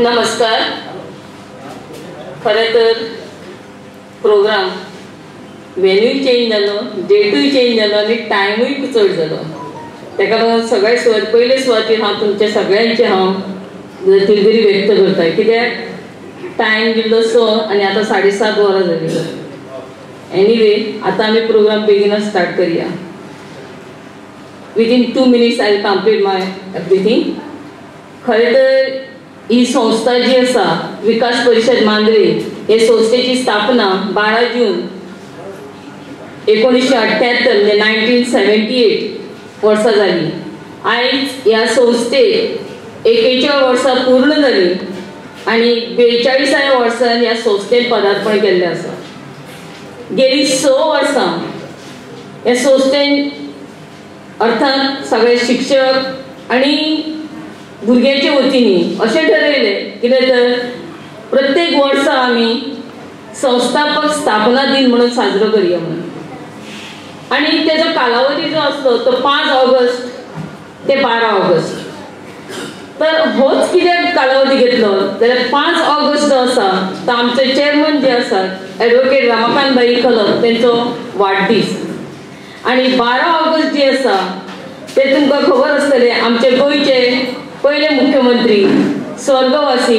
नमस्कार. खरें तर प्रोग्राम वेन्यूय चेंज जालो, डेटूय चेंज जालो आनी टायमूय चड जालो. ताका लागून सगळे सुवात पयले सुवातीर हांव तुमच्या सगळ्यांचे हांव दिलगिरी व्यक्त करता, कित्याक टायम दिल्लो 6 आनी आतां 7:30 वरां जाली. एनिवे आतां आमी प्रोग्राम बेगीनच स्टार्ट करया. Within 2 minutes I will complete my everything. खरें तर ही संस्था जी आसा विकास परिशद मांद्रे हे संस्थेची स्थापना 12 जून 1978 म्हणजे 1978 वर्सां जाली. आयज ह्या संस्थेक 41 वर्सां पूर्ण जाली आनी 42व्या वर्सान ह्या संस्थेन पदार्पण केल्लें आसा. गेली 6 वर्सां ह्या संस्थेन अर्थात सगळे शिक्षक आनी भुरग्यांच्या वतीन अशें ठरयलें कितें तर प्रत्येक वर्सा आमी संस्थापक स्थापना दिन म्हणून साजरो करया म्हणून. आनी तेजो कालावधी जो आसलो तो 5 ऑगस्ट ते 12 ऑगस्ट. तर होच कित्याक कालावधी घेतलो जाल्यार 5 ऑगस्ट जो आसा तो आमचे चेअरमन जे आसात एडवोकेट रमाकांत भाई खलप तेंचो वाडदीस आनी 12 ऑगस्ट जे आसा ते तुमकां खबर आसतलें आमचे गोंयचे पयले मुख्यमंत्री स्वर्गवासी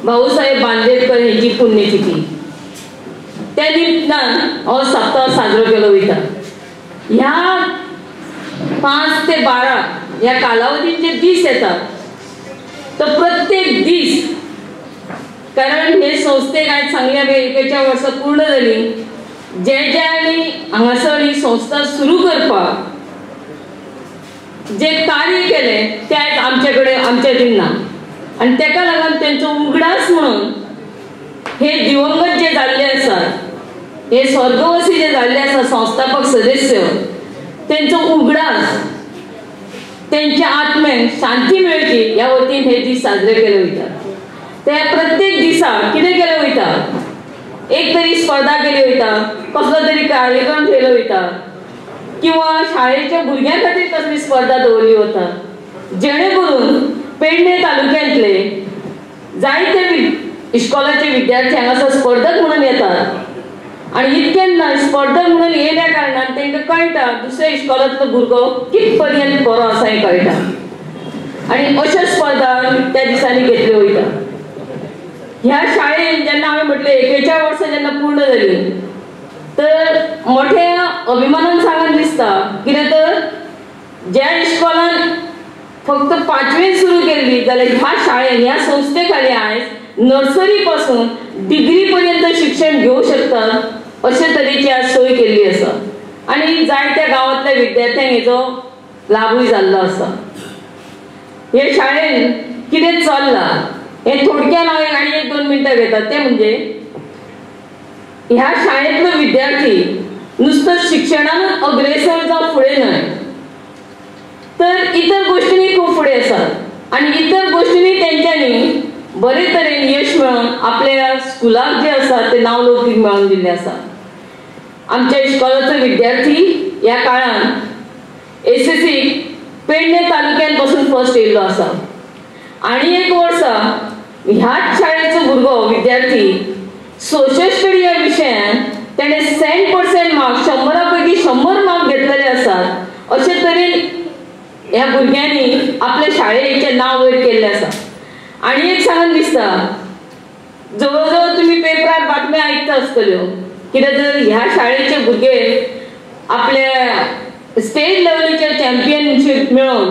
भाऊसाहेब बांदेडकर हेंची पुण्यतिथी. त्या निमतान हो सप्ताह साजरो केलो वयता. ह्या 5 ते 12 ह्या कालावधीन जे दीस येतात तो प्रत्येक दीस, कारण हे संस्थेक आयज सांगल्या 41 वर्सां पूर्ण जाली, जे ज्यांनी हांगासर ही संस्था सुरू करपाक जे कार्य केलें तें आयज आमचे कडेन आमच्या हितून ना आनी तेका लागून तेंचो उगडास म्हणून हे दिवंगत जे जाल्ले आसात, हे स्वर्गवासी जे जाल्ले आसात संस्थापक सदस्य, तेंचो उगडास तेंच्या आत्म्याक शांती मेळची ह्या वतीन हे दीस साजरे केले वयतात. त्या प्रत्येक दिसा कितें केलें वयता, एक तरी स्पर्धा केली वयता, कसलो तरी कार्यक्रम केलो वयता किंवा शाळेच्या भुरग्यां खातीर कसली स्पर्धा दवरली वता, जेणे करून पेडणे तालुक्यांतले जायते इश्कोलाचे विद्यार्थी हांगासर स्पर्धक म्हणून येतात आनी इतकें ना स्पर्धक म्हणून येयल्या कारणान तांकां कळटा दुसऱ्या इश्कोलांतलो भुरगो कित पर्यंत बरो आसा हें कळटा आनी अश्यो स्पर्धा त्या दिसांनी घेतल्यो वयता. ह्या शाळेन जेन्ना हांवें म्हटलें 41 वर्सां जेन्ना पूर्ण जाली तर मोठ्या अभिमानान सांगन दिसता कितें तर ज्या इश्कोलान फक्त 5वीन सुरू केल्ली जाल्यार ह्या शाळेन ह्या संस्थे खाली आयज नर्सरी पासून डिग्री पर्यंत शिक्षण घेवं शकता अशे तरेची आज सोय केल्ली आसा आनी जायत्या गांवांतल्या विद्यार्थ्यांक हेजो लाभूय जाल्लो आसा. हे शाळेन कितें चल्लां हें थोडक्यान हांव आनी 1-2 मिनटां घेता. तें म्हणजे ह्या शाळेंतलो विद्यार्थी नुस्तो शिक्षणानूच अग्रेसर जावं फुडें न्हय तर इतर गोश्टींनी खूब फुडें आसात आनी इतर गोश्टींनी तेंच्यांनी बरे तरेन यश मेळोवन आपल्या स्कुलाक जें आसा तें नांव लौकीक मेळोवन दिल्लें आसा. आमच्या इश्कोलाचो विद्यार्थी ह्या काळान SSC Pedne तालुक्यान पासून फर्स्ट येयल्लो आसा आनी एक वर्सा ह्याच शाळेचो भुरगो विद्यार्थी सोशल स्टडी ह्या विशयान तेणें 100% मार्क, 100 पैकी 100 मार्क घेतलेले आसात. अशे तरेन ह्या भुरग्यांनी आपल्या शाळेचें नांव वयर केल्लें आसा. आनी एक सांगन दिसता, जवळ जवळ तुमी पेपरार बातम्यो आयकता आसतल्यो कित्याक तर ह्या शाळेचे भुरगे आपल्या स्टेट लेवलीचे चॅम्पियनशीप मेळोवन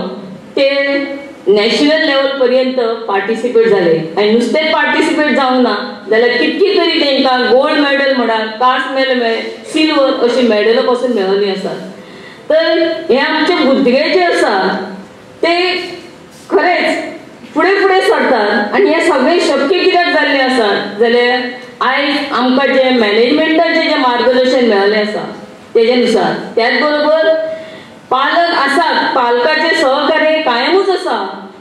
ते नॅशनल लेवल पर्यंत पार्टिसिपेट जाले आनी नुस्तें पार्टिसिपेट जावंक ना जाल्यार कितकी तरी तांकां गोल्ड मेडल म्हणा, कांस मेडल मेळ्ळें, सिल्वर अशी मेडलां पासून मेळिल्लीं आसात. तर हे आमचे भुरगे जे आसा ते खरेंच फुडें फुडें सरतात आनी हें सगळें शक्य कित्याक जाल्लें आसा जाल्यार आयज आमकां जें मॅनेजमेंटाचें जें मार्गदर्शन मेळिल्लें आसा तेजे नुसार. त्याच बरोबर पालक आसात, पालकाचें सहकार्य कायमूच आसा.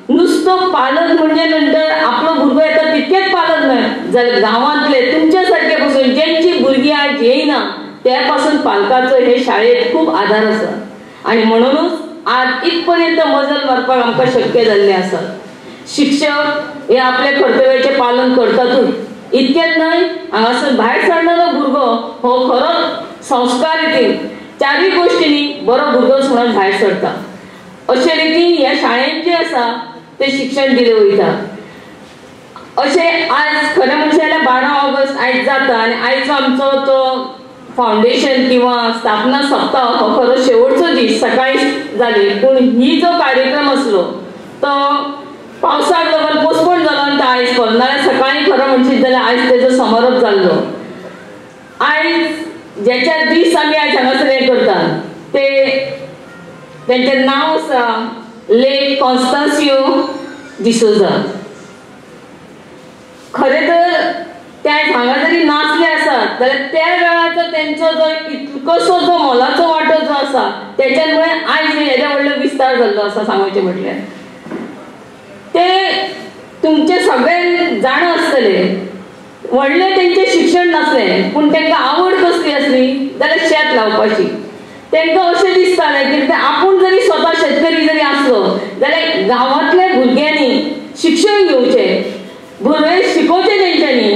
नुस्तो पालक म्हणजे नंतर आपलो भुरगो येता तितकेच पालक न्हय जाल्यार गांवांतले तुमच्या सारके पासून ज्यांची भुरगीं आयज येयना त्या पासून पालकाचो हे शाळेत खूब आदार आसा आनी म्हणूनच आज इतपर्यंत मजल मारपाक आमकां शक्य जाल्लें आसा. शिक्षक हे आपल्या कर्तव्याचें पालन करतातूच. इतकेंच न्हय, हांगासर भायर सरणारो भुरगो हो खरोच संस्कार रितीन चारूय गोश्टींनी बरो भुरगोच म्हणून भायर सरता. अशे रितीन ह्या शाळेंत जें आसा तें शिक्षण दिलें वयता. अशें आज खरें म्हणचें जाल्यार 12 ऑगस्ट आयज जाता आनी आयचो आमचो तो फावंडेशन किंवा स्थापना सप्ताह हो खरो शेवटचो दीस सकाळी जाली. पूण ही जो कार्यक्रम आसलो तो पावसाक लागून पोस्टपोन जालो आनी तो आयज करून, नाल्यार सकाळी खरो म्हणशीत जाल्यार आयज तेजो समारोप जाल्लो. आयज ज्याच्या दीस आमी आयज हांगासर हें करता ते तेंचें नांव आसा लेट कॉन्स्तान्सियो डिसोजा. खरें तर ते आयज हांगा जरी नाचले आसात जाल्यार त्या वेळाचो तेंचो जो इतकोसो जो मोलाचो वांटो जो आसा तेच्यामुळे आयज येदो व्हडलो विस्तार जाल्लो आसा. सांगचें म्हटल्यार ते तुमचे सगळे जाणा आसतले, व्हडलें तेंचें शिक्षण नासलें पूण तांकां आवड कसली आसली जाल्यार शेत लावपाची. तांकां अशें दिसतालें की आपूण जरी स्वता शेतकरी जरी आसलो जाल्यार गांवांतल्या भुरग्यांनी शिक्षण घेवचें, भुरगे शिकोवचें तेंच्यांनी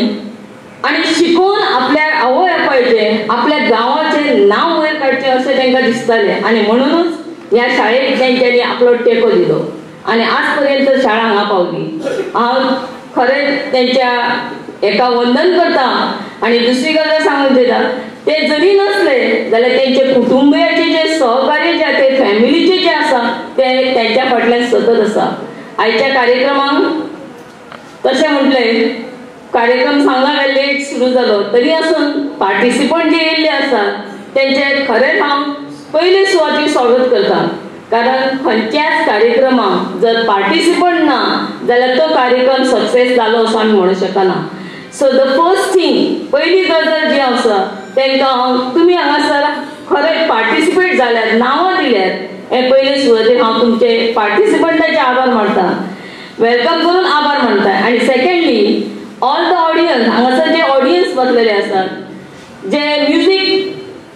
आनी शिकून आपल्या आवय बापायचें आपल्या गांवाचें नांव वयर काडचें अशें तांकां दिसतालें. आनी म्हणूनच ह्या शाळेक तेंच्यांनी आपलो टेको दिलो आनी आज पर्यंत शाळा हांगा पावली. हांव खरें तेंच्या एका वंदन करता. आनी दुसरी गजाल सांगून दिता, ते जरी नसले जाल्यार तेंचे कुटुंबियाचे जे सहकार्य जे आसा ते फॅमिलीचे जे आसा ते तेंच्या फाटल्यान सतत आसा. आयच्या कार्यक्रमाक तशें म्हटलें कार्यक्रम सांगला काय लेट सुरू जालो तरी आसून पार्टिसिपंट जे येयल्ले आसा तेंचे खरेंच हांव पयले सुवातीर स्वागत करता. कारण खंयच्याच कार्यक्रमाक जर पार्टिसिपंट ना जाल्यार तो कार्यक्रम सक्सेस जालो असो आमी म्हणूंक शकना. सो the first thing, पयली गजाल जी आसा तांकां हांव तुमी हांगासर खरें पार्टिसिपेट जाल्यात, नांवां दिल्यात, हें पयले सुवातेर हांव तुमचे पार्टिसिपंटाचे आभार मानता, welcome करून आभार मानता. आनी सेकंडली ऑल the audience, हांगासर जे ऑडियन्स बसलेले आसात, जे म्युजीक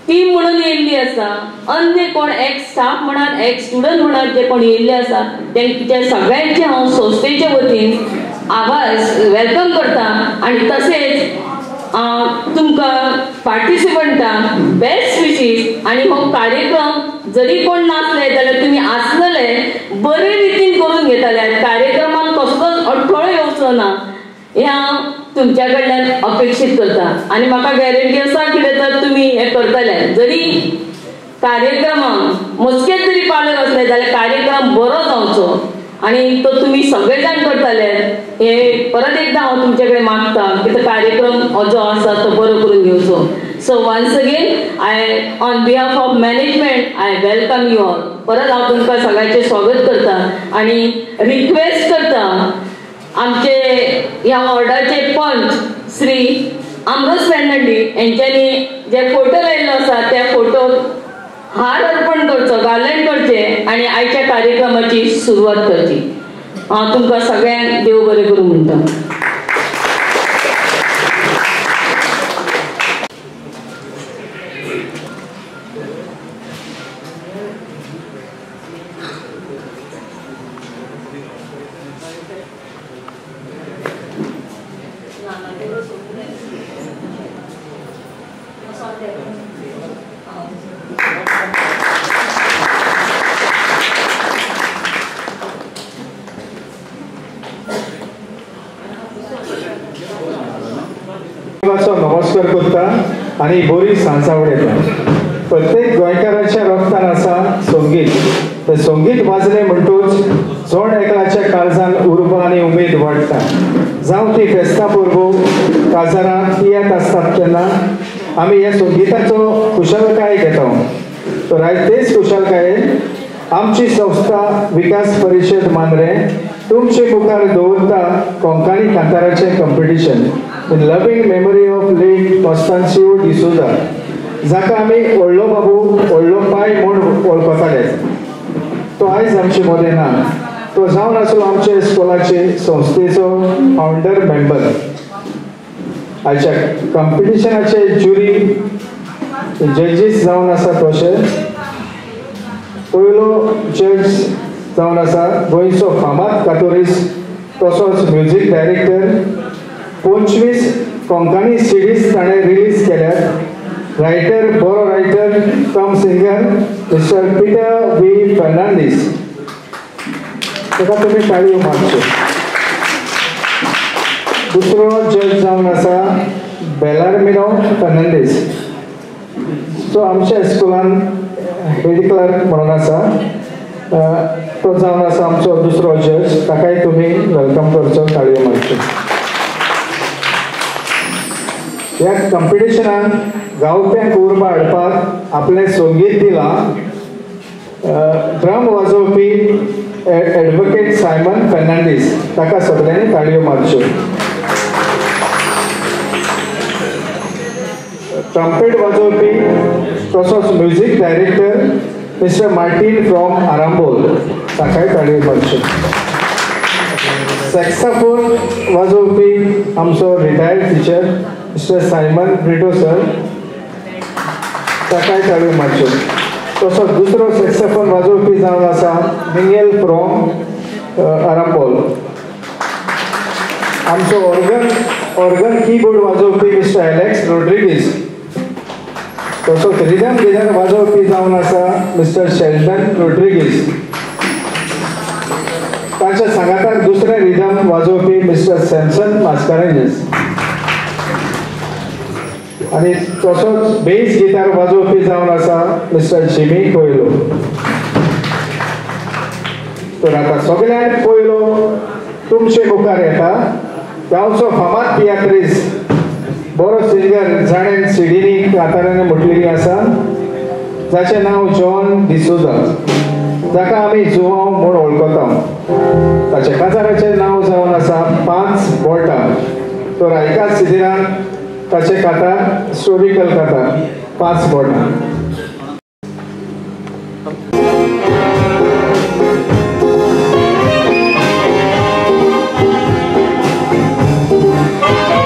टीम म्हणून येयल्ली आसा, अन्य कोण एक्स स्टाफ म्हणात एक्स स्टुडंट म्हणात जे कोण येयल्ले आसा तेंच्या सगळ्यांचे हांव संस्थेचे वतीन आभार welcome करता. आनी तशेंच तुमकां पार्टिसिपंटांक बेस्ट विशीस. आनी हो कार्यक्रम जरी कोण नासले जाल्यार तुमी आसलेले बरे रितीन करून घेतले, कार्यक्रमाक कसलोच अडथळो येवचो ना हें हांव तुमच्या कडल्यान अपेक्षीत करता. आनी म्हाका गॅरंटी आसा कितें तर तुमी हें करतले. जरी कार्यक्रमाक मोजकेच जरी पालक आसले जाल्यार कार्यक्रम बरो जावचो आनी तो तुमी सगळे जाण करतले हे परत एकदां हांव तुमचे कडेन मागता की तो कार्यक्रम हो जो आसा तो बरो करून घेवचो. So once again I on behalf of management I welcome you all. परत हांव तुमकां सगळ्यांचें स्वागत करता आनी रिक्वेस्ट करता आमचे ह्या वॉर्डाचे पंच श्री आमरोज फेर्नांडीस हेंच्यांनी जे फोटो लायिल्लो आसा त्या फोटोक हार अर्पण करचो, गार्लंड करचें आनी आयच्या कार्यक्रमाची सुरवात करची. हांव तुमकां सगळ्यांक देव बरें करूं म्हणटा. नमस्कार करता आनी बरी सांज आवडटा. प्रत्येक गोंयकाराच्या रक्तान आसा संगीत. ते संगीत वाजलें म्हणटूच जण एकल्याच्या काळजान उर्बा आनी उमेद वाडटा. जावं ती फेस्तां परबो काजारां तियात्र आसतात तेन्ना आमी ह्या संगीताचो खुशालकाय घेता. तर आयज तेच खुशालकायेन आमची संस्था विकास परिशद मांद्रें तुमचे मुखार दवरता Konkani कांताराचें competition in loving memory of late Constancio D'Souza, जाका आमी व्हडलो बाबू व्हडलो पाय म्हूण वळखताले. तो आयज आमचे मदें ना. तो जावन आसलो आमचे इस्कोलाचे संस्थेचो फावंडर मेंबर. आयच्या कॉम्पिटिशनाचे ज्युरी जजीस जावन आसा तशे पयलो जज जावन आसा गोंयचो फामाद कातोरीस तसोच म्युजीक डायरेक्टर. 25 कोंकणी सिडीज ताणें रिलीज केल्यात. रायटर, बरो writer cum singer mister Peter V Fernandes, ताका तुमी टाळयो मारच्यो. दुसरो जज जावन आसा बेलार्मिनो फर्नांडीस, तो आमच्या स्कुलान हेड क्लर्क म्हणून आसा, तो जावन आसा आमचो दुसरो जज, ताकाय तुमी welcome करचो, टाळयो मारच्यो. ह्या कॉम्पिटिशनान गावप्यांक उर्बा हाडपाक आपलें संगीत दिलां. ड्रम वाजोवपी एडवोकेट सायमन फर्नांडीस, ताका सगळ्यांनी टाळयो मारच्यो. ट्रम्पेट वाजोवपी तसोच music director mister Martin from Arambol, ताकाय टाळयो मारच्यो. सॅक्साफोन वाजोवपी आमचो retired teacher mister Simon Brito sir, ताकाय टाळयो मारच्यो. तसोच दुसरो सॅक्साफोन वाजोवपी जावन आसा मिंगेल फ्रॉम आरांबोल. आमचो ऑर्गन कीबोर्ड वाजोवपी मिस्टर एलेक्स रोड्रिगीस, तसोच रिदम गिटार वाजोवपी जावन आसा मिस्टर शेल्डन रोड्रिगीस. तांच्या सांगाताक दुसरे रिदम वाजोवपी मिस्टर सॅमसन मास्कारेन्हस आनी तसोच बेस गिटार वाजोवपी जावन आसा मिस्टर जिमी कोयलो. तर आतां सगळ्यांत पयलो तुमचे मुखार येता गांवचो फामाद तियात्रीस, बरो सिंगर, जाणें सिडीनी कातारांनी म्हटलेली आसा, जाचें नांव जॉन डिसोजा, जाका आमी जुवांव म्हूण वळखता. ताचें काताराचें नांव जावन आसा 5 बोटां. तर आयकात सिदिरान ताचें कातार, स्टोरिकल कातार 5 बोटां. Thank you.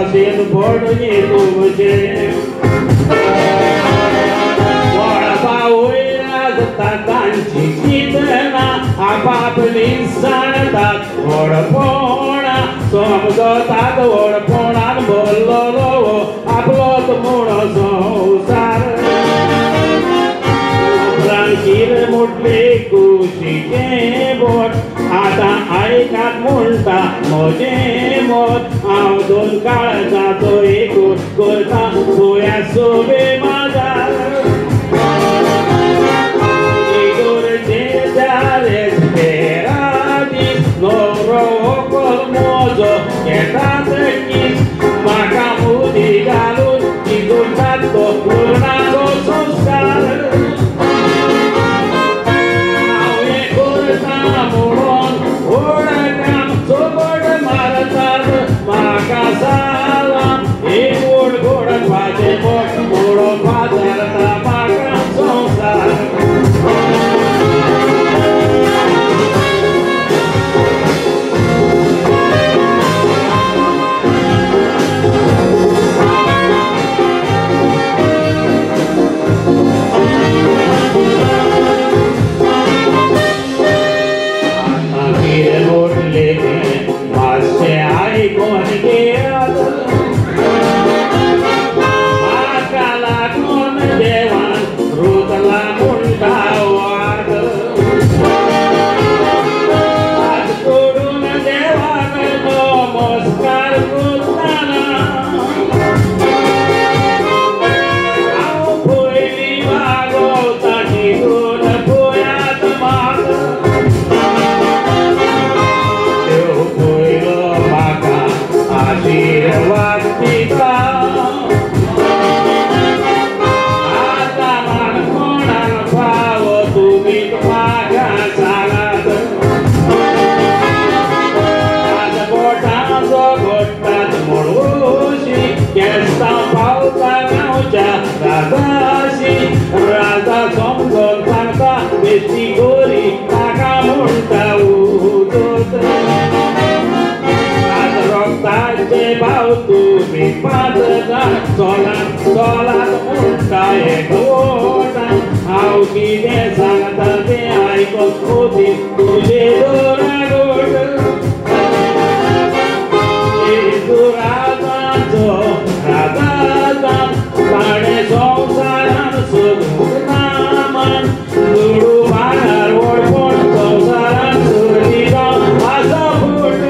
भाशेन पडये तुमचे वळपा तांची चिंतना आपापली जाणतात व्हडपणा समजतात व्हडपणान भरलेलो आपलोच म्हूण संवसार उपरांत मोडले कुशीचें बोट आतां आयकात म्हणटा म्हजें मत हांव दोन काळजाचो एकूच करता पळया सोबे माजार म्हजो घेतात कीस म्हाका मुदी घालून चिंतून तो लग्नाचो संस्कार हांव हें करता म्हणून व्हड काम चोबट मारतात म्हाका सालाम एक गोड गोडपाचें बोट म्हणून पाजारता म्हाका संवसार. राजा समजून सांगता बेश्टी गोरी ताका म्हणटा उदोत आज रोगताचे भाव तुमी पांच जाण चलात चलात म्हणटा एकवटान हांव कितें सांगता तें आयकून ओती तुजे दोरागोट राजाचो राजा ताणें संवसारान सगूंक नामान दुडू भांगर व्हडपण संवसारान सगळी जावन आसा फट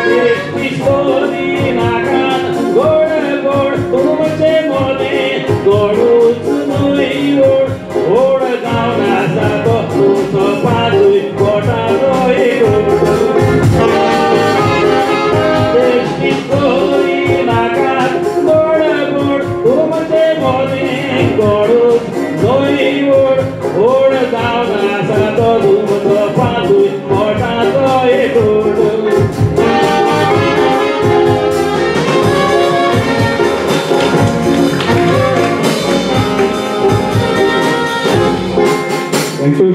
बेश्टी करी नाकात गोड गोड तुमचे मोने गोडूच न्हय ओड ओड जावन आसा तो तुमचो पांचूय बोटाचो एक बेश्टी करी नाकात गोड गोड तुमचे मोने गोडूच न्हय ओड ओड जावन आसा तो तुमचो पांचूय बोटाचो एक. Thank you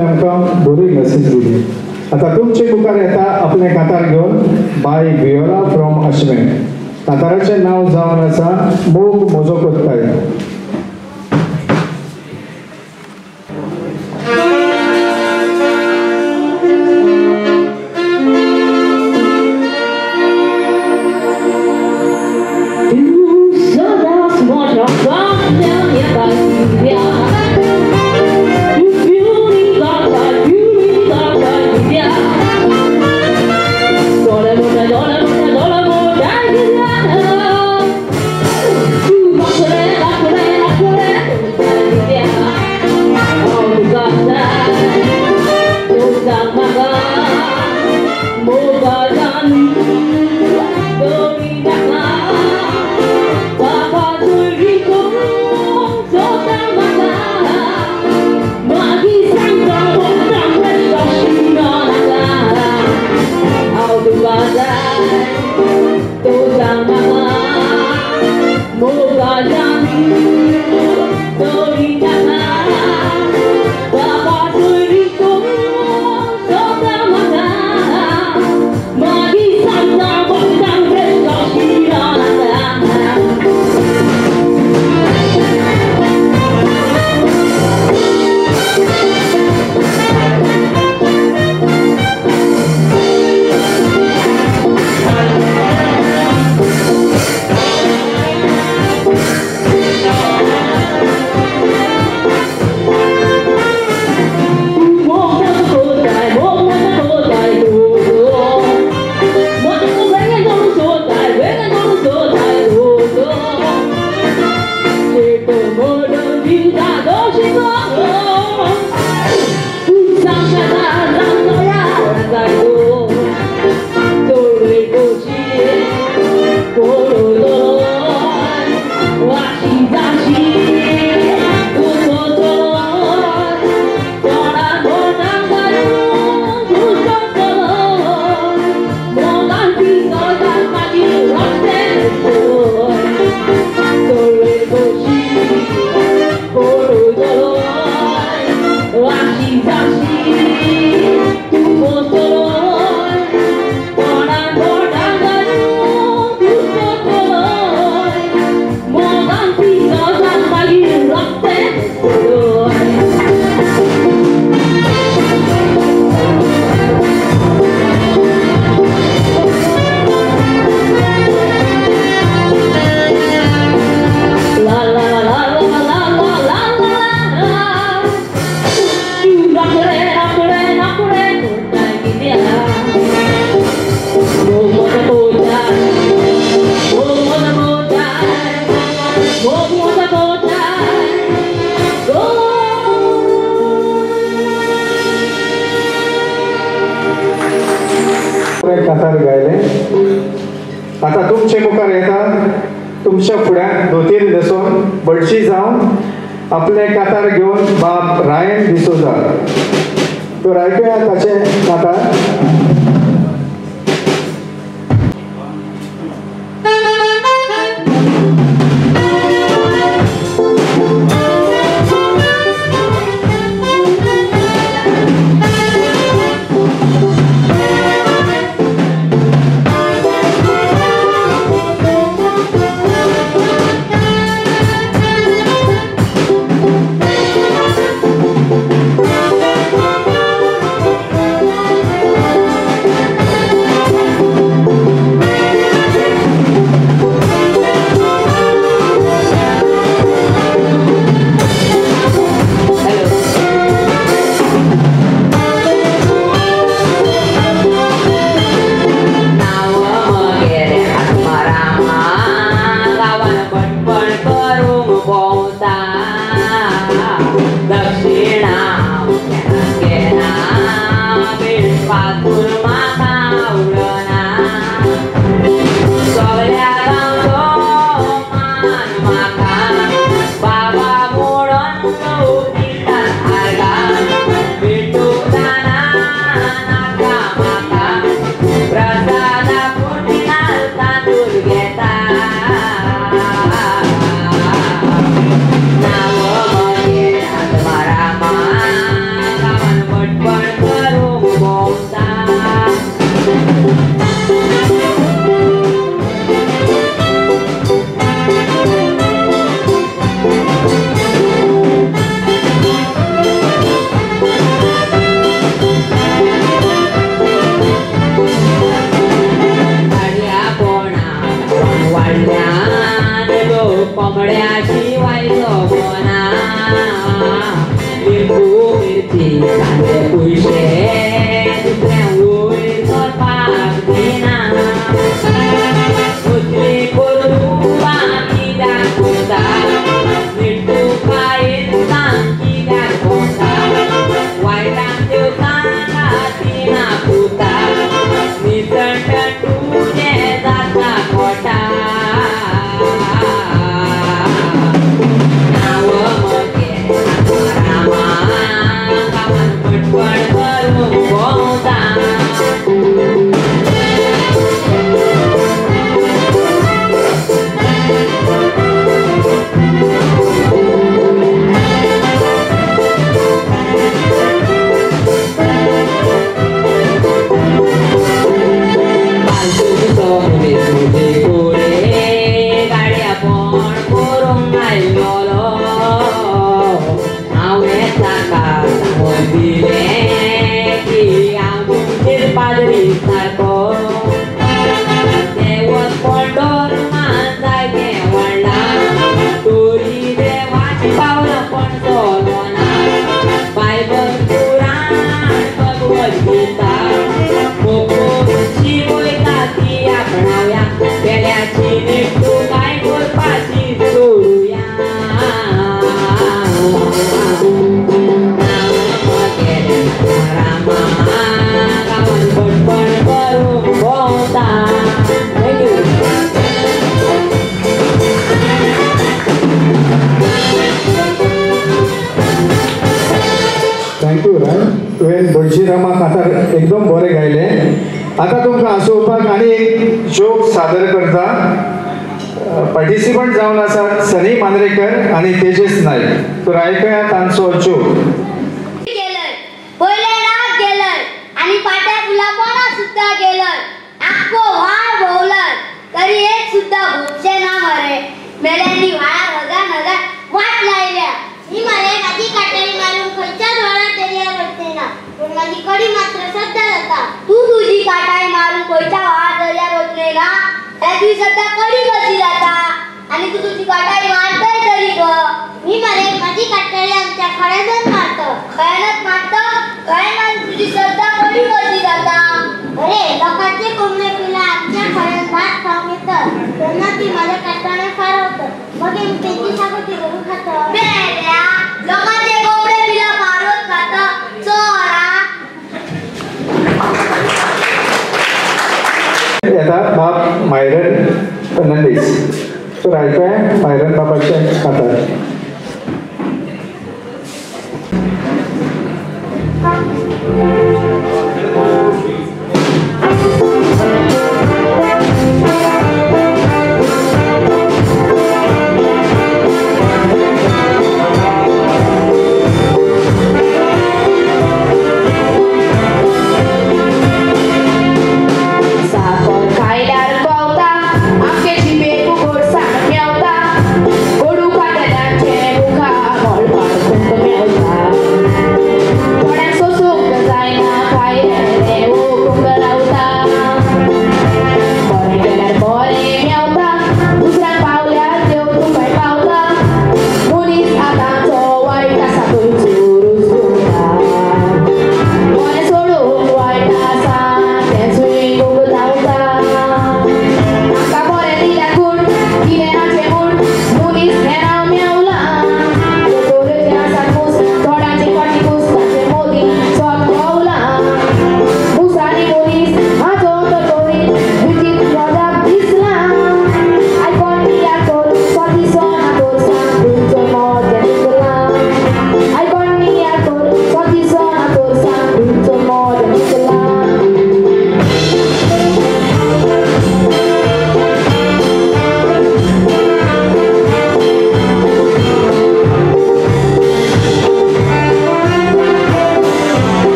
आमकां बरी मेसेज दिली. आतां तुमचे मुखार येता आपलें कातार घेवन बाय वियोला फ्रॉम अश्में. काताराचें नांव जावन आसा मोग म्हजो कोत्ताय. Magi आतां तुमचे मुखार येता तुमच्या फुड्यान धोतीर न्हेसोन भटजी जावन आपले कातार घेवन बाब रायन डिसोजा. तर आयकुया ताचे कातार. एकदम बरें गायलें. आतां तुमकां हांसोवपाक आनी एक जोक सादर करता. पार्टिसिपंट जावन आसात सनी मांद्रेकर आनी तेजस नायक. तर आयकुया तांचो जोक. पयले नाक गेलय आनी पाट्या फुलां सुद्दां गेलय, आख्खो व्हाळ भोंवलय तरी एक सुद्दां भोंवचें ना मरे. मेल्यांनी व्हाळार हजार हजार वाट लायल्या. ही मरे माझी काटाळी मारून खंयच्याच व्हाळार दर्यार वचचें ना, पूण माझी कडी मात्र सद्दां जाता. तूं तुजी काटाळी मारून खंयच्या व्हाळार दर्यार वचलें ना जाल्यार तुजी सद्दां कडी कशी जाता आनी तूं तुजी काटाळी मारतय तरी गो. मी मरे माझी काटाळी आमच्या खळ्यानच मारत. खळ्यानच मारत? खळ्यान मारून तुजी सद्दां कडी कशी जाता? अरे लोकांचे कोंबडे पिला आमच्या खळ्यान भात खावंक येतात तेन्ना ती माझ्या काटाळ्यान फारवतात, मगीर मी तेंची शागोती करून खात. मेल्या लोकांचे कोंबडे पिला फारवत खाता चोरा. येता बाब मायरन फर्नांडीस. तर आयकूया मायरन बाबाच्या कांतार.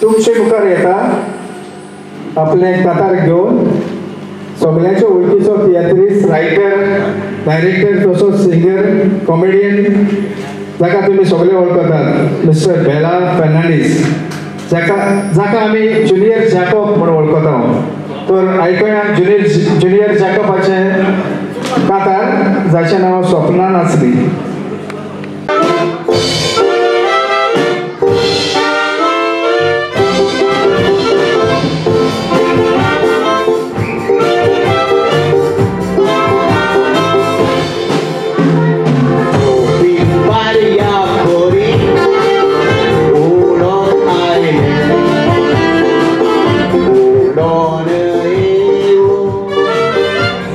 तुमचे मुखार येता आपले कतार घेवन सगळ्यांच्या वळखीचो तियात्रिस्ट, रायटर, डायरेक्टर, तसोच सिंगर, कॉमेडियन जाका तुमी सगळे वळखतात, मिस्टर बेला फर्नांडीस, जाका जाका आमी ज्युनियर जॅकॉब म्हूण वळखता. तर आयकुया ज्युनियर जॅकॉबाचें कातार जाचें नांव स्वप्नां नाचली.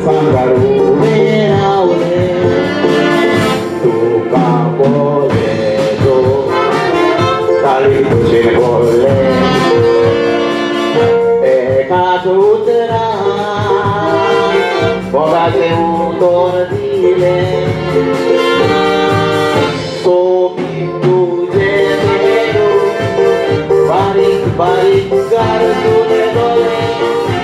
Sangaro, सारकें उतर दिलें सोबीत तुजें चेडूं बारीक बारीक गार तुजे दोळे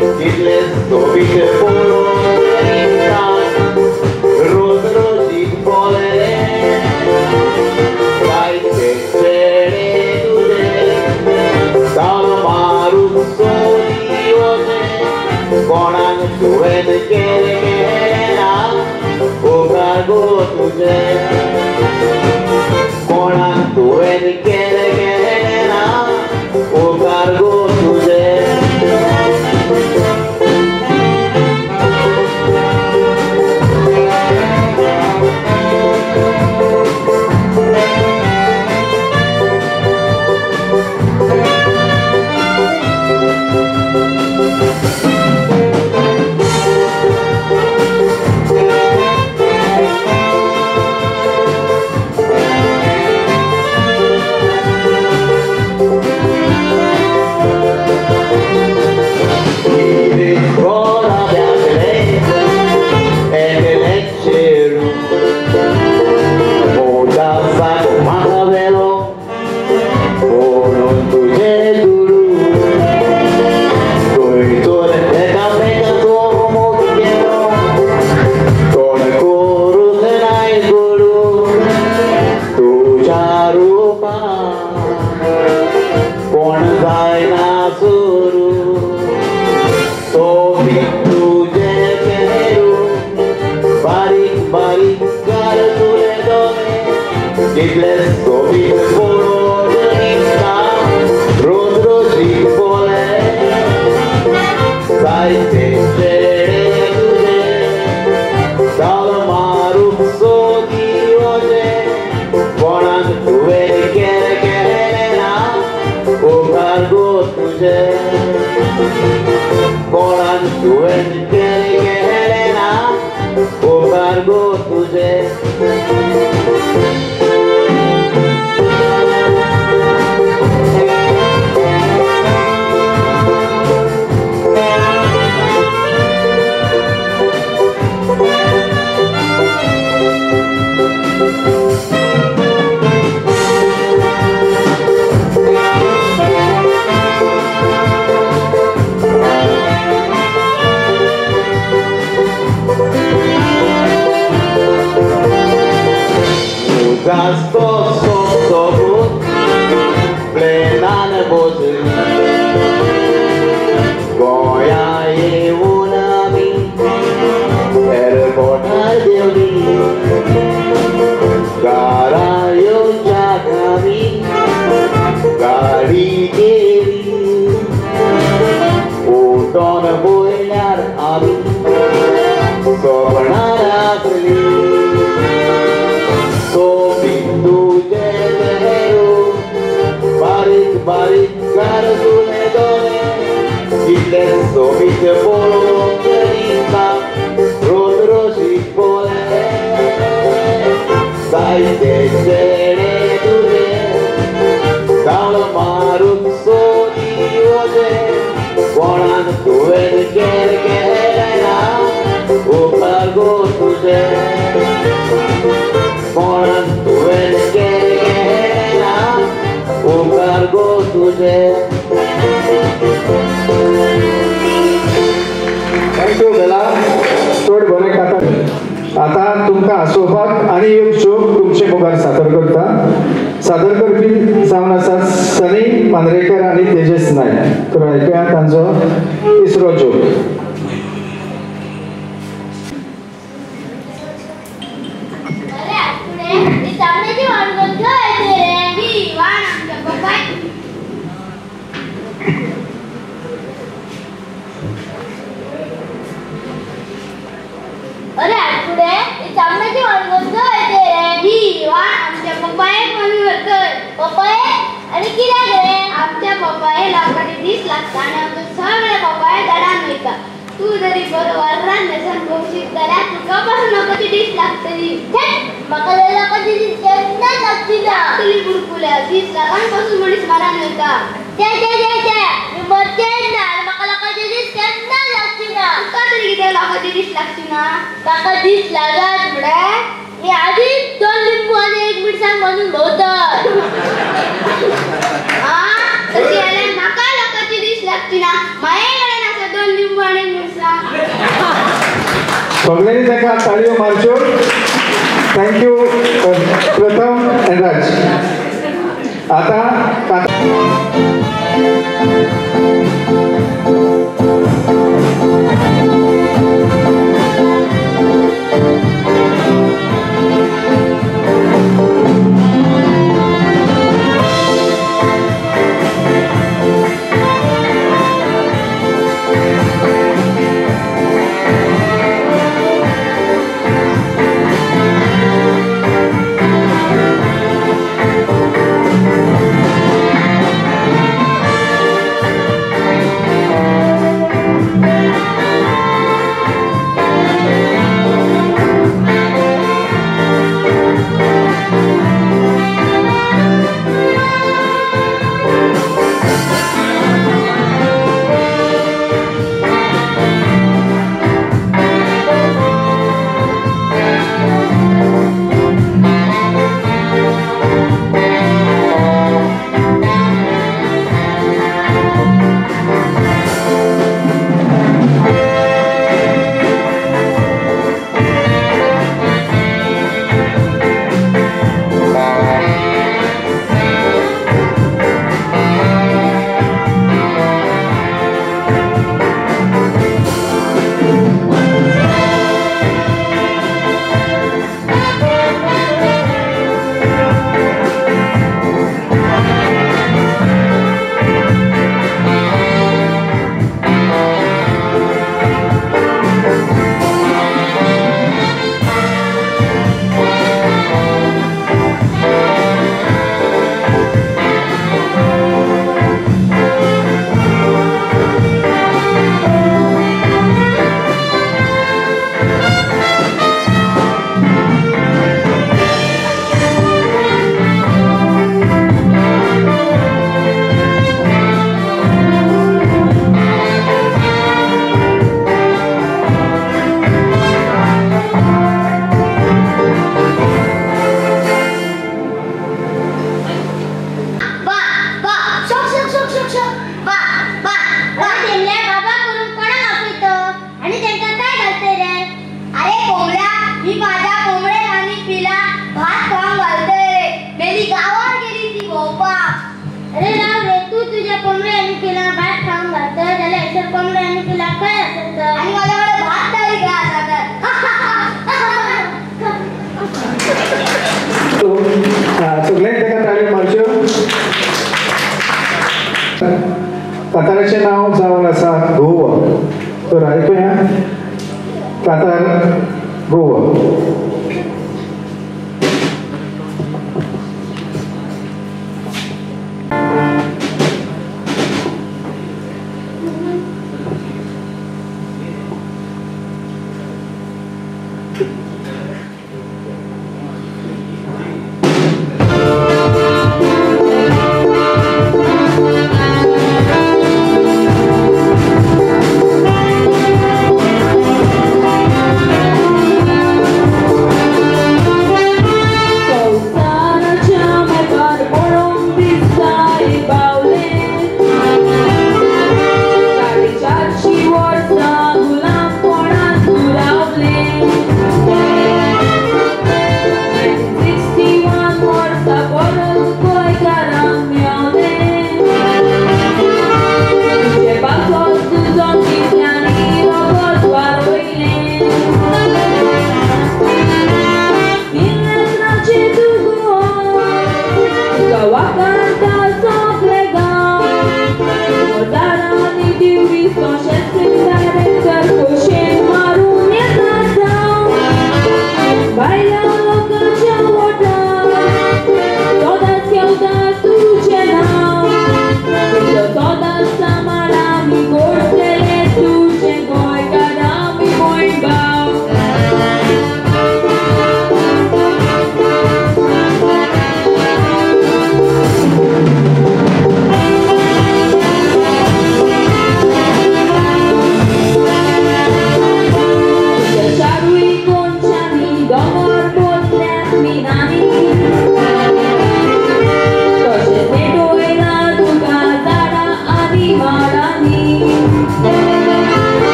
कितले सोबीत पळोवंक दिसता रोज रोजीक बोले जायते चेडे तुजे ताल मारूंक सोदी वचें कोणाक तुवें केलें केलें ना उपकार गो तुजें कोणाक तुवें केलें केलें ना उपकार गो तुजें Thank you बेला चड बरें खाता आतां तुमकां हांसोवपाक आनी एक जोक तुमचे मुखार सादर करता. सादर करपी जावन आसा सनी मांद्रेकर आनी तेजस नायक. तर आयकुया तांचो तिसरो जोक. जाता. तुका तरी कित्याक लोकांची दीस लागची ना? ताका दीस लागत म्हळ्यार मी आधीच 2 लिंबू आनी 1 मिरसांग बांदून भोंवतय. तशी जाल्यार म्हाका लोकांची दीस लागची ना. माये कडेन आसा 2 लिंबू आनी 1 मिरसांग. सगळ्यांनी ताका ताळयो मारच्यो. Thank you Pratham and Raj. आता काताराचें नांव जावन आसा गोवा. तर आयकुया कातार गोवा.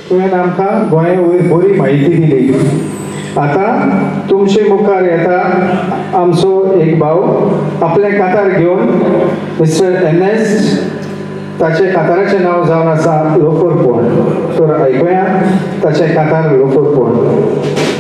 तुवें आमकां गोंय वयर बरी म्हायती दिली. आतां तुमचे मुखार येता आमचो एक भाव आपलें कातार घेवन, मिस्टर एन एस. ताचें काताराचें नांव जावन आसा लोफरपोण. तर आयकुया ताचें कातार लोफरपोण.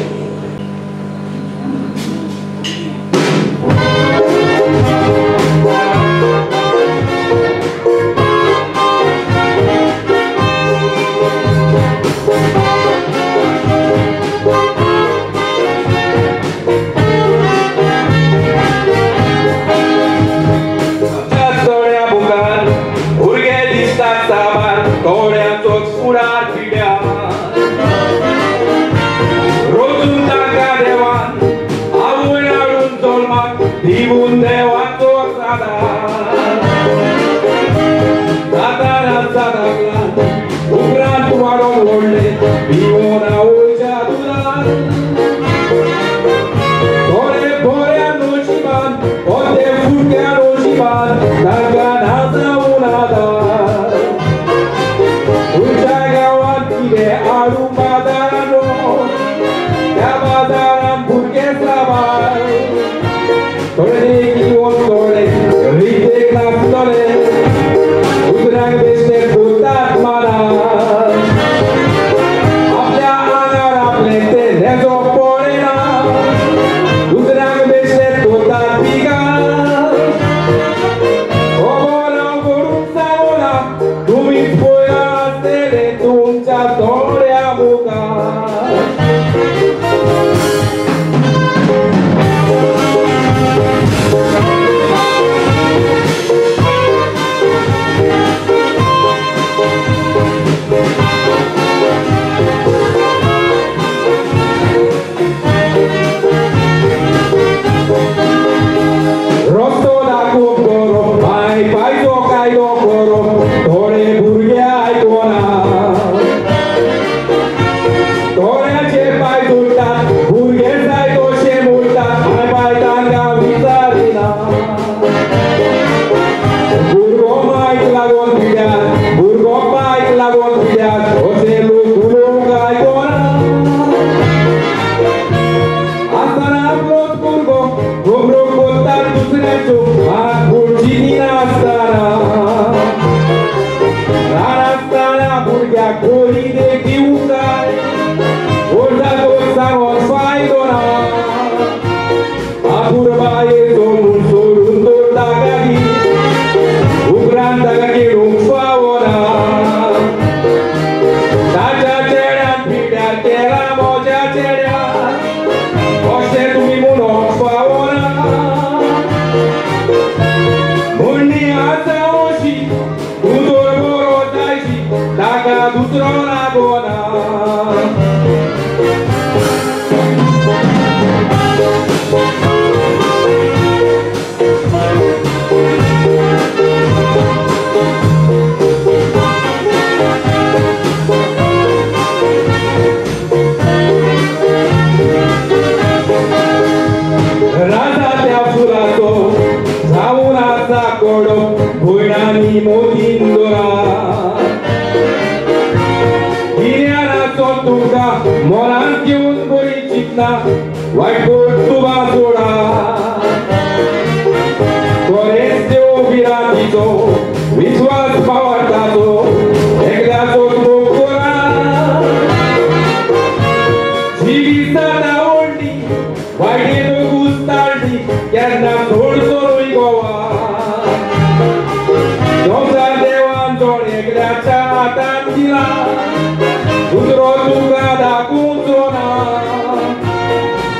तुमकां मोनान घेवन बरी चिंतना वायट तुबा सोडा. तेन्ना सोड करूय गोवा संवसार देवान जोड एकल्याच्या हातान दिला दुसरो तुका दाखोवचो ना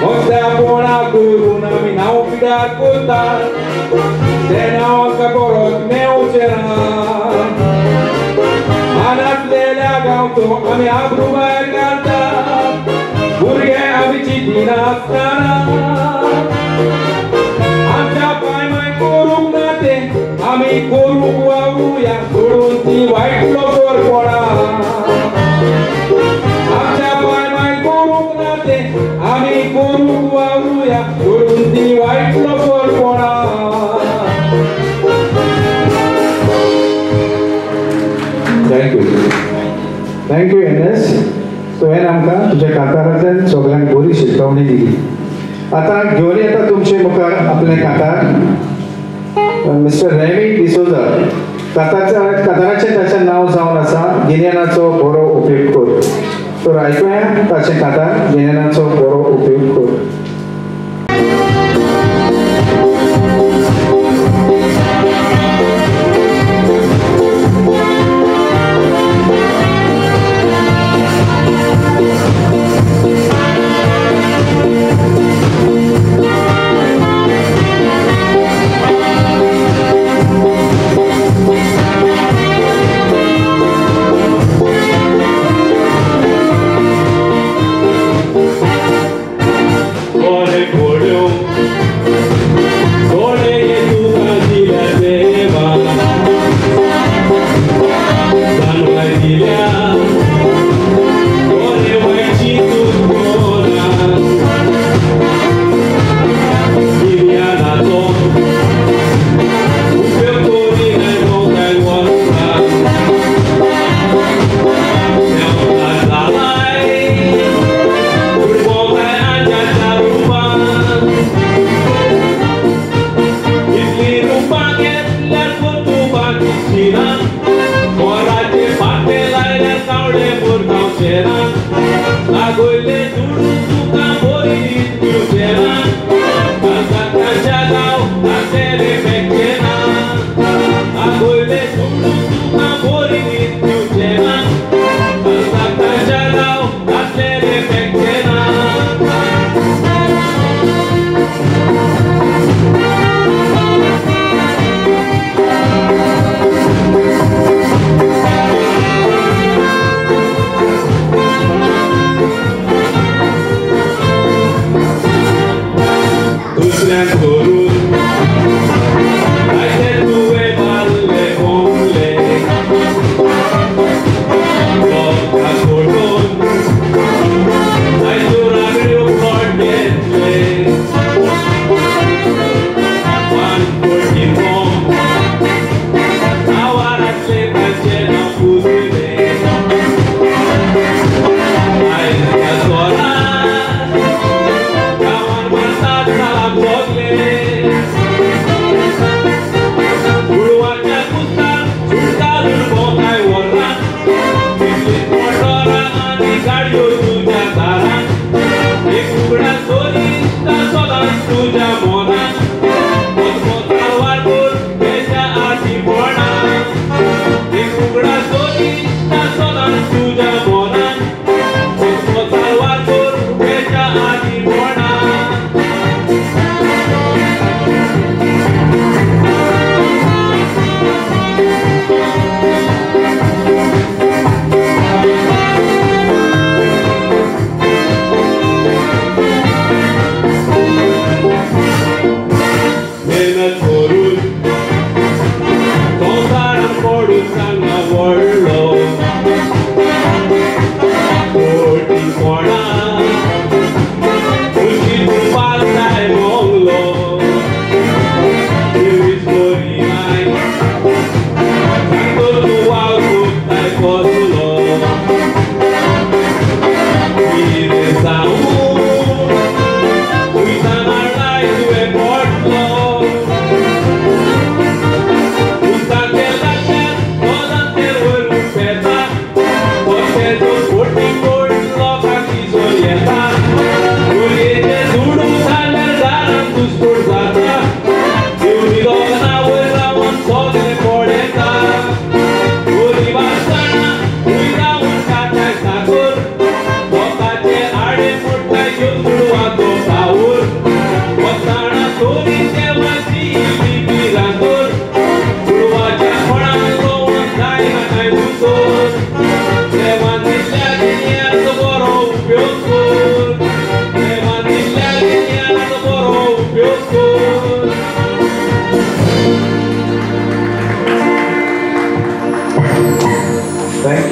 मस्त्यापणा करून आमी नांव पिड्यार करता तें नांव आमकां परत मेवचें ना मानासलेल्या गांवचो आमी आबरू भायर घालता भुरगे आमी चिंतिनासतना आमच्या पांय माय करूंक ना तें आमी करूंक वावरुया सोडून ती वायट लवर कोणा आमच्या पांय माय करूंक ना तें आमी करूंक वावरुया सोडून ती वायट लवर कोणा. Thank you thank you N S. तुवें आमकां तुज्या कातारांतल्यान सगल्यांक बरी शिकवणी दिली. आतां घेवन येता तुमचे मुखार आपलें कातार मिस्टर रेमी डिसोजा. काताराचें ताचें नांव जावन आसा गिन्यानाचो बरो उपयोग कर. तर आयकुया ताचें कातार गिन्यानाचो बरो उपयोग कर.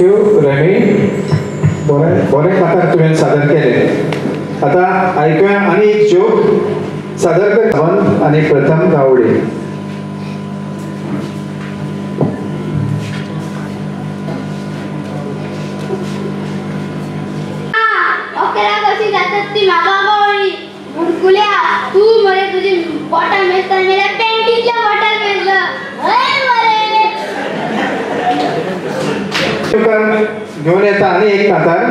Thank you Remy, बरें बरें कातार तुवें सादर केलें. आतां आयकुया आनी एक जोक सादर कर आनी प्रथम गावडे. ओकेला कशी जातात ती म्हाका कळ्ळी. बुडकुल्या तू मरे तुजी बॉटल मेजता मेल्या पेंटीतल्या बॉटल मेजलं हय मरे. घेऊन येता आनी एक कातार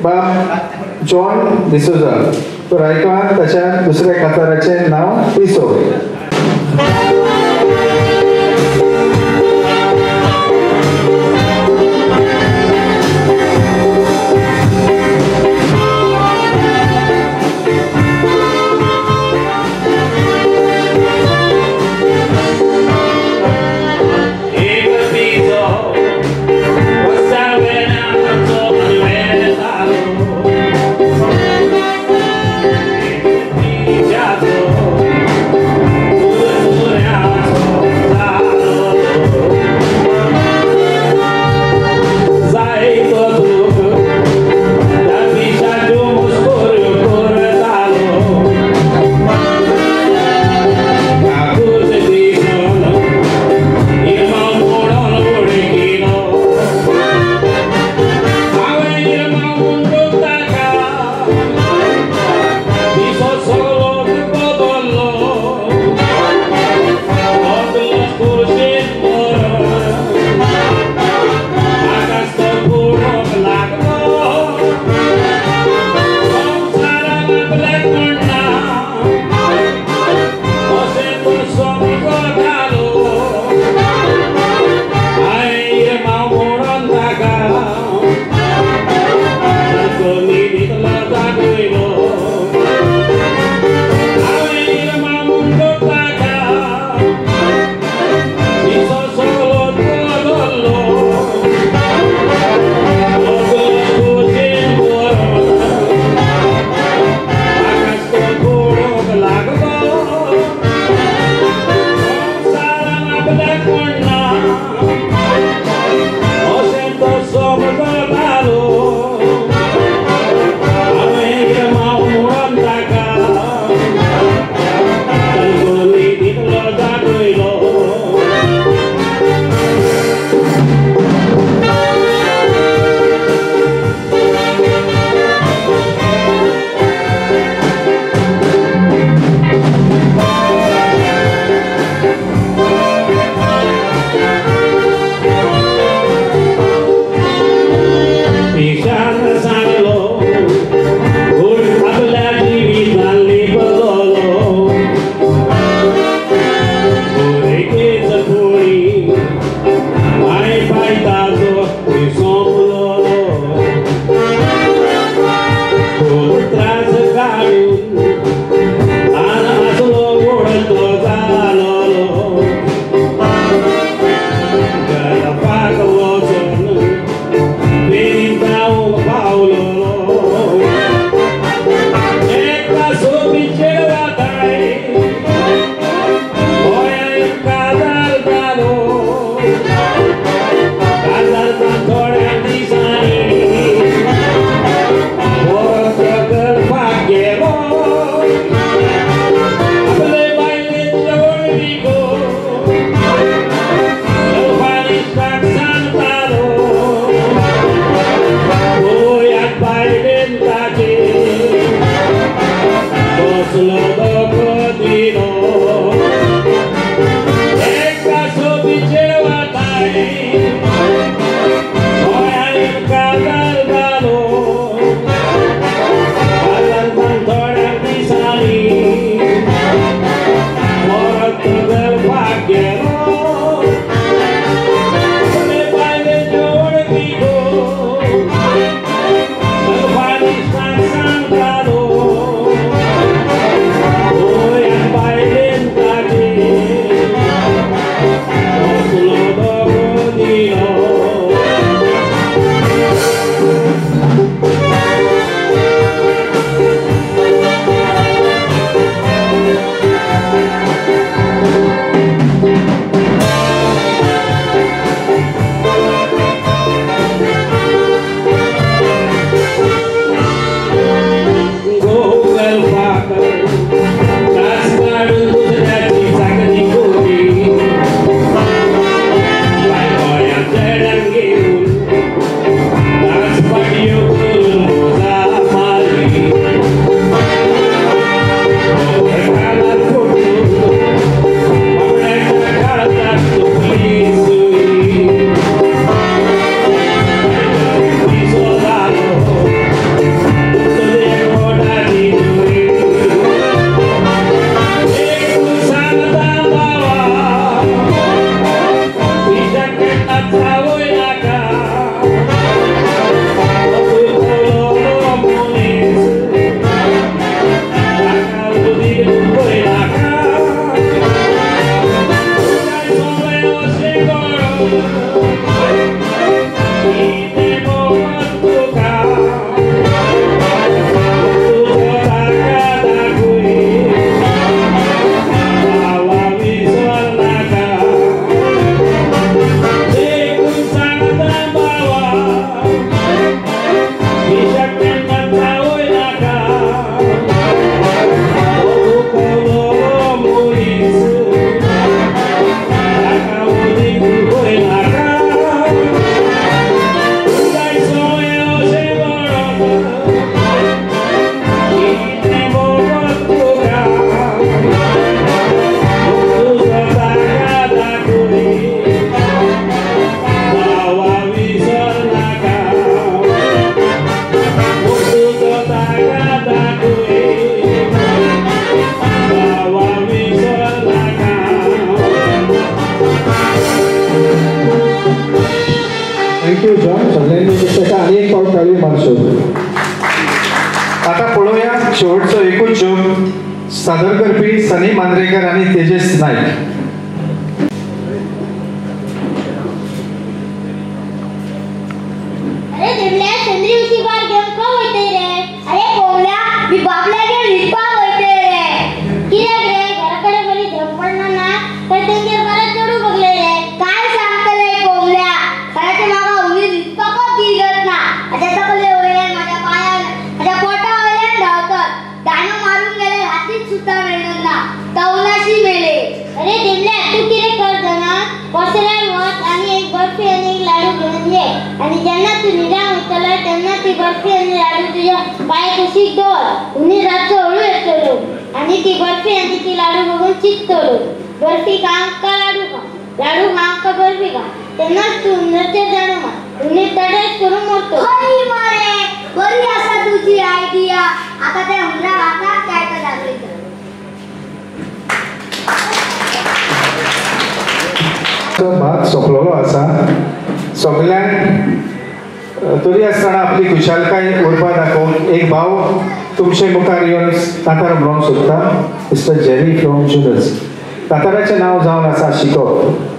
बाब जॉन डिसोजा, तर आयका ताच्या दुसऱ्या काताराचें नांव पिसो. Solo सादर करपी सनी मांद्रेकर आनी तेजस नायक. अरे देवल्या सेंद्री उशीबार घेवन खंय वयतय रे? अरे कोमल्या मी बाबल्यागेर न्हिदपाक वयतय रे. कित्याक रे? घरा कडेन बरी झेम पडना ना तर तेंगेर बरें चेडूं बगले रे. काय सांगतले कोमल्या, खरें तें म्हाका हुंदीर न्हिदपाकच दिगत ना. म्हज्या तकले वयल्यान, म्हज्या पांयार, म्हज्या पोटा वयल्यान धांवतात. दांडो मारून गेल्यार हातीक सुद्दां मेळना ना, तवनाशी मेले. अरे देवल्या तूं कितें कर जाणा, पसऱ्यार वच आनी एक बर्फी आनी एक लाडू घेवन ये आनी जेन्ना तूं न्हिदांक वयतलो तेन्ना ती बर्फी आनी लाडू तुज्या पांय कुशीक दवर. हुंदीर रातचो हळू येतलो आनी ती बर्फी आनी ती लाडू बघून चिंततलो, बर्फी खावंक का लाडू खावं, लाडू खावंक का बर्फी खावं. तेन्नाच तूं हुंदराचेर दांडो मार, हुंदीर तडेच करून मरतलो. हय मरे, बरी आसा तुजी आयडिया. आता त्या हुंदराक आतांच काय तो दाखयता. भाग सोंपलेलो आसा. सगल्यांक तरी आसतना आपली खुशालकाय उर्बा दाखोवन एक भाव तुमचे मुखार येवन कांतार म्हणूंक सोदता. Mister Jerry from Junas. कांताराचें नांव जावन आसा शिकोप.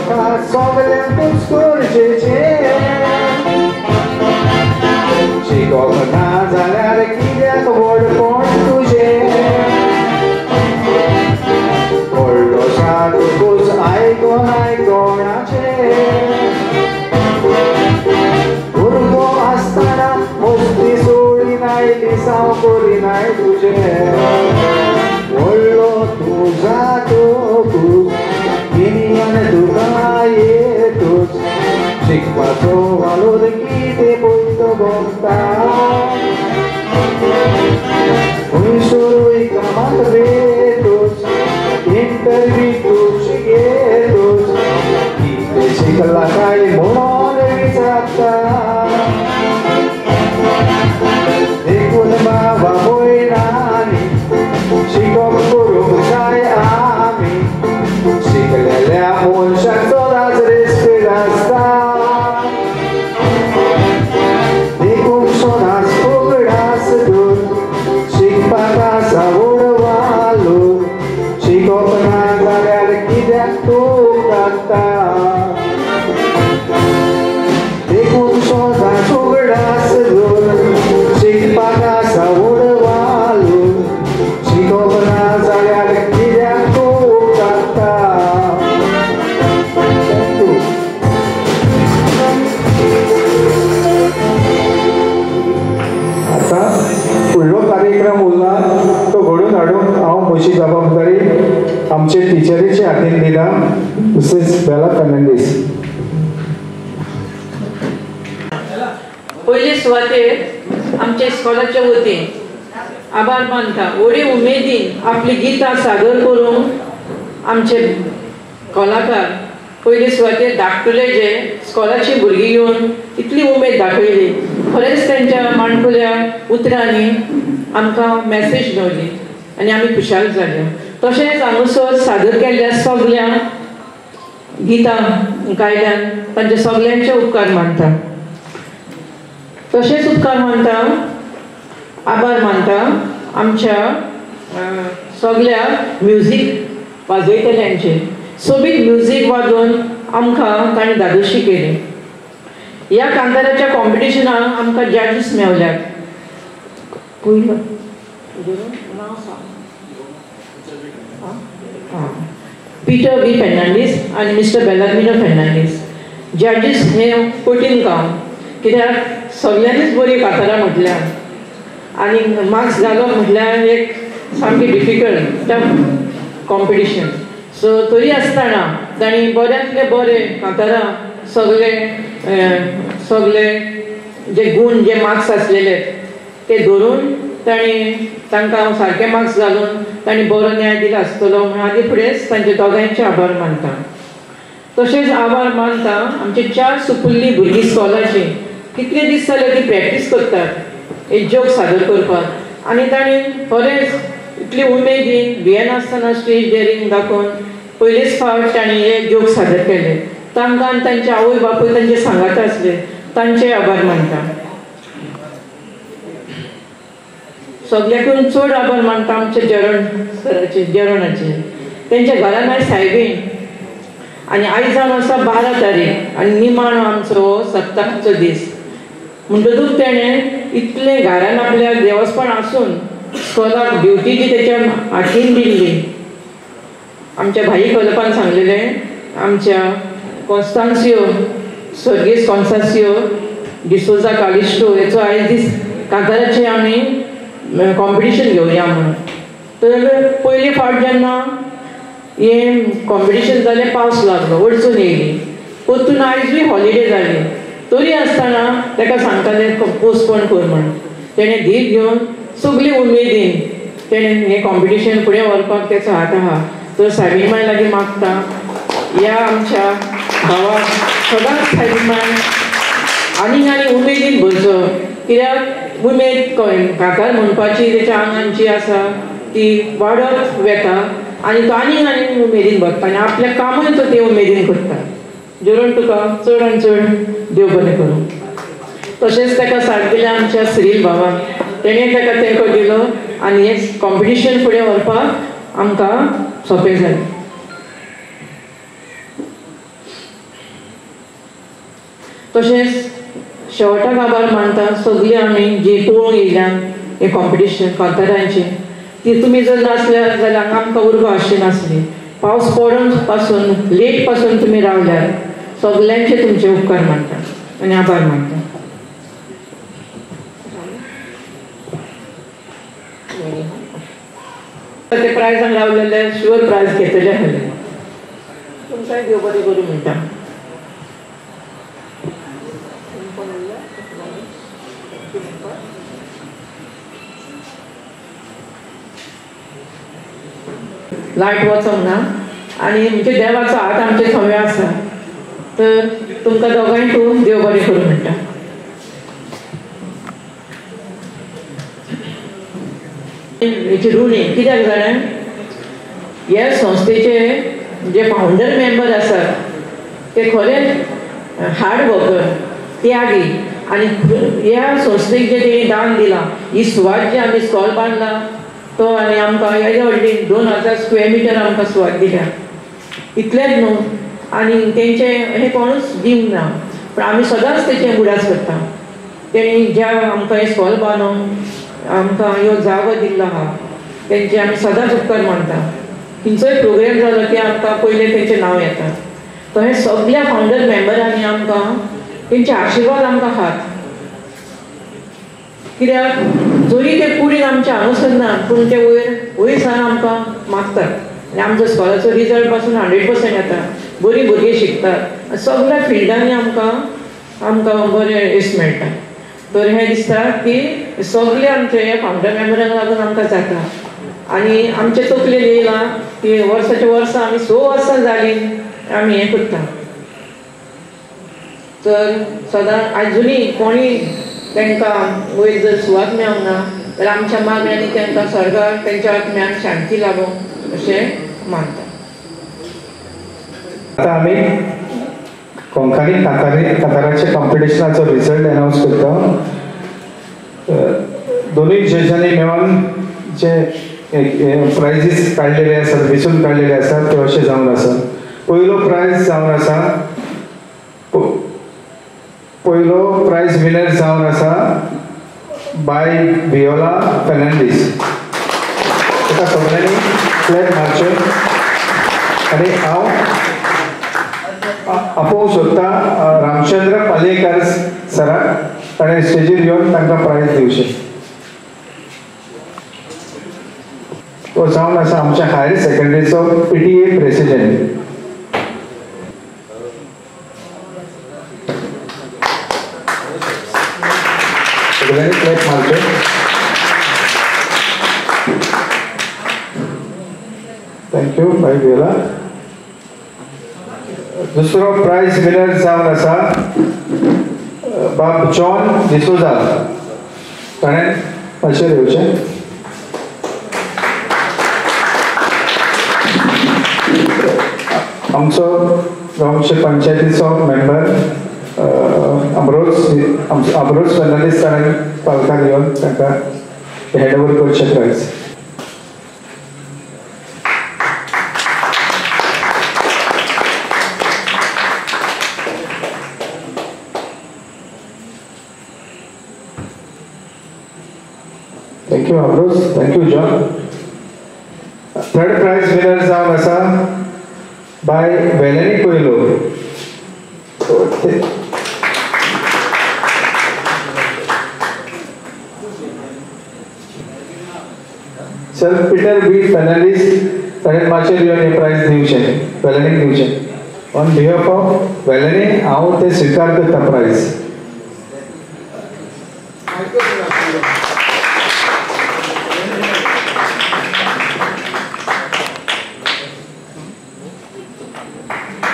वळखा सगल्यांकूच गरजेचें शिकोवप ना जाल्यार कित्याक व्हडपण तुजें व्हडलो जातकूच आयकनाय कोणाचें भुरगो आसतना मस्ती सोडिनाय लिसांव करिनाय तुजें व्हडलो तूं जातकूच गिन्यान तुका येतूच शिकपाचो वालोर कितें पयलो गमता खंयसरूय कामाक वेतूच इंटरव्यू तूं घेतूच कितें शिकला काय म्हणून विचारता देखून बाबा भयणांनी शिकप करूंक जाय आमी शिकलेल्या मनशाक सदांच रेस्पेद आसता देखून सदांच उगडास दवर शिकपाक आसा व्हड वालोर शिकप ना जाल्यार कित्याक तूं काडटा देखून सदांच उगडास दवर शिकपाक आसा व्हड वालोर शिकप ना जाल्यार कित्याक तूं काडटा. आतां फुडलो कार्यक्रम उरला तो घडोवन हाडूंक हांव म्हजी जबाबदारी आमचे टिचरीचे हातीन दिला, मिसेस बेला फर्नांडीस. पयले सुवातेर आमच्या इस्कॉलाच्या वतीन आभार मानता. व्हडे उमेदीन आपली गितां सादर करूंक आमचे कलाकार पयले सुवातेर धाकटुले जे इस्कॉलाची भुरगीं येवन इतली उमेद दाखयली, खरेंच तेंच्या माणकुल्या उतरांनी आमकां मॅसेज मेवली आनी आमी खुशाल जाले. तशेंच हांगासर सादर केल्ल्या सगल्या गितां गायल्यान तांचे सगल्यांचे उपकार मानता. तशेंच उपकार मानता, आभार मानता आमच्या सगल्या म्युजीक वाजयतल्यांचे. सोबीत म्युजीक वाजोवन आमकां तांणी धादोशी केली. ह्या कांताराच्या कॉम्पिटिशनाक आमकां जजीस मेवल्यात. पयलो नांव सांग, पीटर बी फर्नांडीस आनी मिस्टर बेलामिनो फर्नांडीस. जजीस हें कठीण काम, कित्याक सगल्यांनीच बरी कांतारां म्हटल्या आनी मार्क्स घालप म्हटल्यार एक सामकी डिफिकल्ट टफ कॉम्पिटिशन. सो तरी आसतना तांणी बऱ्यांतले बरे कांतारां सगळे सगळे जे गूण जे मार्क्स आसलेले ते धरून तांणी तांकां सारके मार्क्स घालून तांणी बरो न्याय दिला आसतलो म्हणून आदी फुडेंच तांचे दोगांयचे आभार मानता. तशेंच आभार मानता आमचे 4 सुपुल्ली भुरगीं इस्कॉलाची. कितले दीस जाले ती प्रॅक्टीस करतात एक जोक सादर करपाक आनी तांणी खरेंच इतली उमेदीन भियेनासतना स्टेज डेरिंग दाखोवन पयलेच फावट तांणी हे जोक सादर केले. तांकां आनी तांचे आवय बापूय तांचे सांगात आसले, तांचे आभार मानता. सगल्याकून चड आभार मानता आमचे जेरण सराचे, जेरणाचे. तेंच्या घरान आयज सायबीण आनी आयज जावन आसा 12 तारीख आनी निमाणो आमचो हो सप्तकाचो दीस. म्हणटकूच तेणें इतलें घरान आपल्या देवस्पण आसून इस्कॉलाक ड्युटी जी तेच्या हातीन दिल्ली. आमच्या भाई कलपान सांगलेलें आमच्या कॉन्स्तान्सियो, स्वर्गीस कॉन्स्तान्सियो डिसोजा कालिस्टो हेचो आयज दीस कांताराचें आमी कॉम्पिटिशन घेवया म्हणून. तर पयले फावट जेन्ना हें कॉम्पिटिशन जालें पावस लागलो, अडचण येयली, परतून आयजूय हॉलिडे जाली. तरी आसतना ताका सांगताले पोस्टपोन कर म्हणून. तेणें धीर घेवन सगली उमेदीन तेणें हें कॉम्पिटिशन फुडें व्हरपाक तेचो हात आहा. तर सायबीण माय लागीं मागता ह्या आमच्या भावाक सदांच सायबीण माय आनी आनी उमेदीन भरचो, कित्याक उमेद कांतार म्हणपाची तेच्या आंगान जी आसा ती वाडत वेता आनी तो आनी आनी उमेदीन भरता आनी आपल्या कामूय तो ते उमेदीन करता. जेरण तुका चड आनी चड देव बरें करूं. तशेंच ताका साथ दिल्या आमच्या सिरील भावान, तेणें ताका तेंको दिलो आनी हें कॉम्पिटिशन फुडें व्हरपाक आमकां सोंपें जालें. तशेंच शेवटाक आभार मानता सगळीं आमी जी पळोवंक येयल्यान हें कॉम्पिटिशन कांतारांचें ती तुमी जर नासल्यार जाल्यार हांगा आमकां उर्बा आसची नासली. पावस पडून पासून लेट पासून तुमी रावल्यार सगल्यांचे तुमचे उपकार मानता आनी आभार मानता. ते प्रायजांक रावलेले शुअर प्रायज घेतले आसले. तुमकांय देव बरें करूं म्हणटा. लायट वचोंक ना आनी म्हणजे देवाचो हात आमचे थंय आसा तर तुमकां दोगांयकूय देव बरें करूं म्हणटा. हेची ऋणी कित्याक जाणा ह्या संस्थेचे जे फावंडर मेंबर आसात ते खरेंच हार्ड वर्कर त्यागी आनी ह्या संस्थेक जे तेणी दान दिलां ही सुवात जी आमी स्कॉल बांदला तो आनी आमकां येदे व्हडली 2000 स्क्वेअर मिटर आमकां सुवात दिल्या इतलेंच न्हू आनी तेंचे हें कोणूच दिवंक ना पूण आमी सदांच तेचें उगडास करता. तेणी ज्या आमकां हें स्कॉल बांदून आमकां ह्यो जागो दिल्लो आहा तेंचे आमी सदांच उपकार मानता. खंयचोय प्रोग्राम जालो की आमकां पयलें तेंचें नांव येता. तशें सगळ्या फावंडर मेंबरांनी आमकां तेंचे आशिर्वाद आमकां आहात कित्याक जरी ते कुडीन आमच्या हांगासर ना पूण ते वयर वयर सान आमकां मागतात आनी आमचो स्कॉलाचो रिजल्ट पासून 100% येता. बरीं भुरगीं शिकतात सगळ्या फिल्डांनी आमकां आमकां बरें येस मेळटा. तर हें दिसता की सगळे आमचे हे फावंडर मेंबरांक लागून आमकां जाता आनी आमचे तकलेन येयलां की वर्साच्या वर्सां आमी 6 वर्सां जालीं आमी हें करता. तर सदां आजुनूय कोणीय तांकां वयर जर सुवात मेळोंक ना जाल्यार आमच्या मागण्यांनी तांकां स्वर्गार तेंच्या आत्म्याक शांती लाभों अशें मानता. आतां आमी कोंकणी कांताराच्या कॉम्पिटिशनाचो रिजल्ट अनावन्स करता. दोनूय जजांनी मेळून जे प्रायजीस काडलेले आसात वेंचून काडलेले आसात ते अशे जावन आसा. पयलो प्रायज जावन आसा पयलो प्रायज विनर जावन आसा बाय वियोला फेर्नांडीस. ताका सगळ्यांनी क्लॅप मारचें आनी हांव आपोवंक सोदता रामचंद्र पालयेकर सराक ताणें स्टेजीर येवन तांकां प्रायज दिवचें. तो जावन आसा आमच्या हायर सेकंडरीचो PTA president. सगळ्यांनी क्लॅप मारचें. Thank you bye Viola. दुसरो प्रायज विनर जावन आसा बाब जॉन डिसोजा ताणें मातशें येवचें. आमचो गांवचे पंचायतीचो मेंबर अमरोज फर्नांडीस ताणें पालकाक येवन तांकां हँड ओवर करचें prize. Thank you Ambrose, thank you John. Third prize winner जावन आसा बाय वेलेनी कोयलो. सर पिटर बी फेर्नांडीस ताणें माचयेर येवन हें प्रायज दिवचें वेलेनीक दिवचें. ऑन बिहाफ ऑफ वेलेनी हांव तें स्विकार करता प्रायज.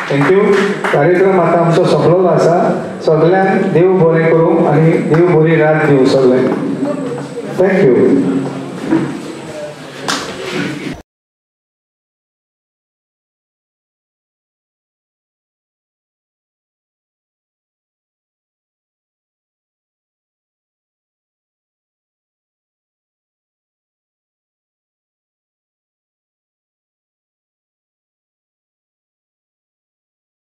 Thank you. कार्यक्रम आतां आमचो सोंपलो आसा. सगल्यांक देव बरें करूं आनी देव बरी रात दिवं सगल्यांक. Thank you.